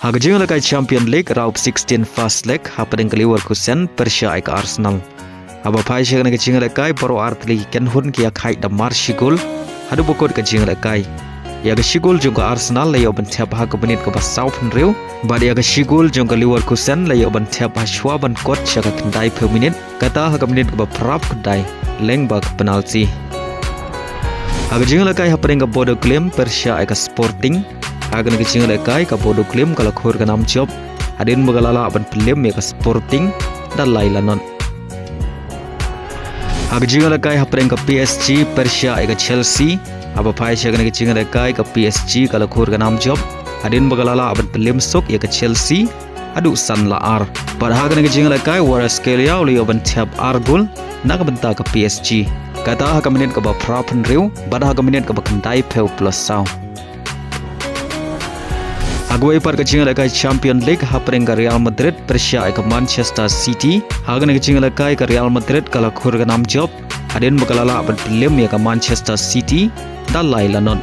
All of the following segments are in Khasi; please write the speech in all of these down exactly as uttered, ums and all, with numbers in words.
Ha ka jingïalehkai Champion League round of sixteen first leg hapdeng ka Leverkusen pyrshah ïa ka Arsenal. Haba phai sha kane ka jingïalehkai baroh artylli ki kynhun ki ïakhaid da mar shi gol. Haduh ba kut ka jingïalehkai, ïa ka shi gol jong ka Arsenal la ïoh ban thep ha ka minit kaba sawphew hynriew, bad ïa ka shi gol jong ka Leverkusen la ïoh ban thep ha shuwa ban kot sha ka khyndaiphew minit, kata ha ka minit kaba phraphew khyndai lyngba ka penalti. Ha ka jingïalehkai hapdeng ka Bodo Glimt pyrshah ïa ka Sporting. Ha kane ka jingïalehkai ka Bodo Glimt ka la khur ka nam jop hadien ba ka la lah ban pynlem ïa ka Sporting da lai la not. Ha ka jingïalehkai hapdeng ka P S G pyrshah ïa ka Chelsea. Haba phai sha kane ka jingïalehkai ka P S G ka la khur ka nam jop hadien ba ka la lah ban pynlem suk ïa ka Chelsea haduh san la ar. Bad ha kane ka jingïalehkai Kvaratskhelia u la ïoh ban thep ar gol na ka bynta ka P S G, kata ha ka minit kaba phraphew hynriew bad ha ka minit kaba khyndaiphew plus saw. Ha kawei pat ka jingïalehkai Champion League hapdeng ka Real Madrid pyrshah ïa ka Manchester City. Ha kane ka jingïalehkai ka Real Madrid ka la khur ka nam jop hadien ba ka la lah ban pynlem ïa ka Manchester City da lai la not.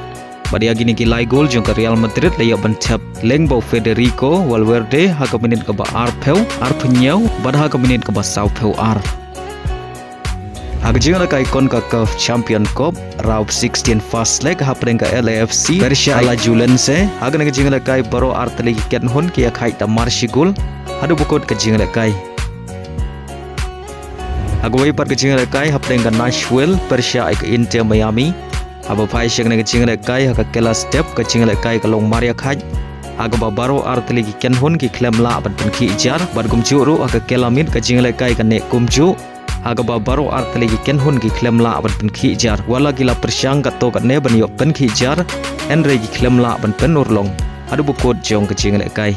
Bad ïa kine ki lai gol jong ka Real Madrid la ïoh ban thep lyngba u Federico Valverde ha ka minit kaba arphew, arphew hynñiew bad ha ka minit kaba sawphew ar. Ha ka jingïalehkai CONCACAF Champion Cup round of sixteen first leg hapdeng ka L A F C pyrshah ïa ka Alajuelense. Ha kane ka jingïalehkai baroh artylli ki kynhun ki ïakhaid da mar shi gol haduh ba kut ka jingïalehkai. Ha kawei pat ka jingïalehkai hapdeng ka Nashville pyrshah ïa ka Inter Miami. Haba phai sha kane ka jingïalehkai ha ka kylla step ka jingïalehkai ka long mar ïakhaid, ha kaba baroh artylli ki kynhun ki khlem lah ban pynkhih jar, bad kumjuh ruh ha ka kylla miet ka jingïalehkai ka neh kumjuh, ha kaba baroh artylli ki kynhun ki khlem lah ban pynkhih jar. Wat la ki la pyrshang katto katne ban ïoh pynkhih jar, hynrei ki khlem lah ban pynurlong haduh ba kut jong ka jingïalehkai.